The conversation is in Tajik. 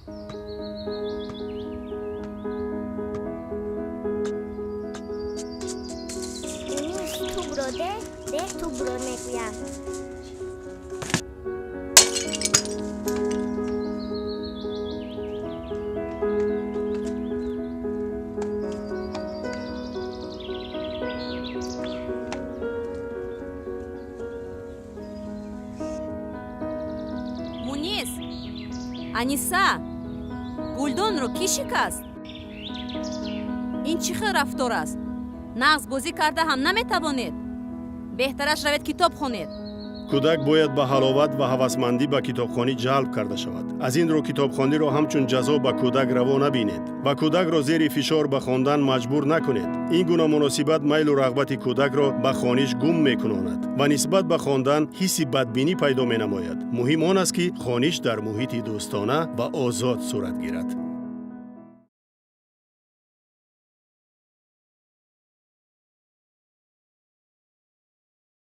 Мунис, тӯбро деҳ, деҳ тӯбро мегӯям. Мунис, Аниса, гулдонро кӣ шикаст? Ин чӣ хел рафтор аст? Нағз бозӣ карда ҳам наметавонед? Беҳтараш равед, китоб хонед. Кӯдак бояд ба ҳаловат ва ҳавасмандӣ ба китобхонӣ ҷалб карда шавад. Аз ин рӯ китобхониро ҳамчун ҷазо ба кӯдак раво набинед ва кӯдакро зери фишор ба хондан маҷбур накунед. Ин гуна муносибат майлу рағбати кӯдакро ба хониш гум мекунонад ва нисбат ба хондан ҳисси бадбинӣ пайдо менамояд. Муҳим он аст, ки хониш дар муҳити дӯстона ва озод сурат гирад.